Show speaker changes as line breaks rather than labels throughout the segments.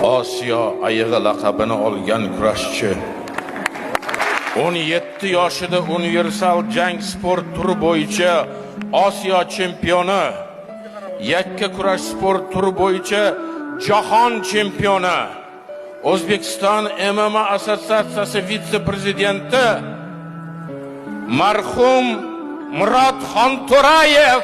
Osiyo ayig'i laqabini olgan kurashchi. 17 yoshida universal jang sport turi bo'yicha Osiyo chempioni, yakka kurash sport turi bo'yicha jahon chempioni, O'zbekiston MMA assotsiatsiyasi vitse-prezidenti marhum Murod Xonto'rayev.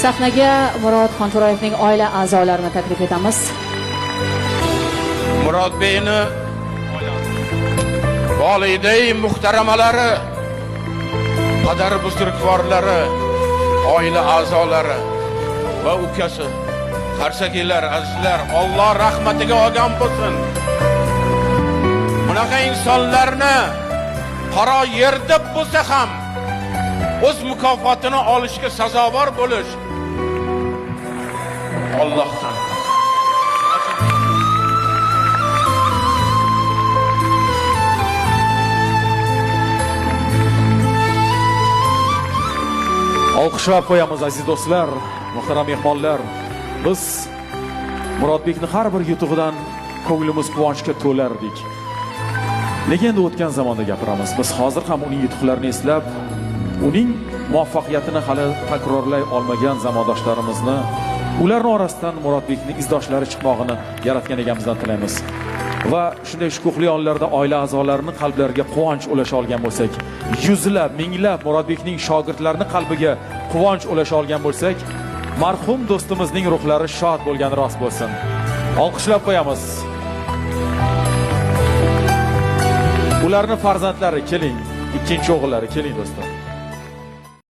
Sahnaga Murod Xonto'rayevning oila a'zolarini taklif etamiz.
Murodbeyni voliday muhtaramalari, padar buzrukvorlari, oila a'zolari va ukasi. Qarsakiylar, azizlar, Alloh rahmatiga olgan bo'lsin. Bunaqa insonlarni qaro yerda bo'lsa ham o'z mukofotini olishga sazovor bo'lish Allohdan.
Olqishlab qo'yamiz, aziz do'stlar, muhtaram mehmonlar. Biz Murodbekni har bir yutug'idan ko'nglimiz quvonchga to'lardik. Lekin endi o'tgan zamonda gapiramiz. Biz hozir ham uning yutuqlarini eslab, uning muvaffaqiyatini hali takrorlay olmagan zamondoshlarimizni, ularning orasidan Murodbekning izdoshlari chiqmog'ini yaratgan egamizdan tilaymiz. Va shunday shukuhli onlarda oila a'zolarining qalblariga quvonch ulasha olgan bo'lsak, yuzlab, minglab Murodbekning shogirdlarini qalbiga quvonch ulasha olgan bo'lsak, marhum do'stimizning ruhlari shod bo'lgani rost bo'lsin. Olqishlab qo'yamiz. Ularning farzandlari keling, ikkinchi o'g'illari keling do'stlar.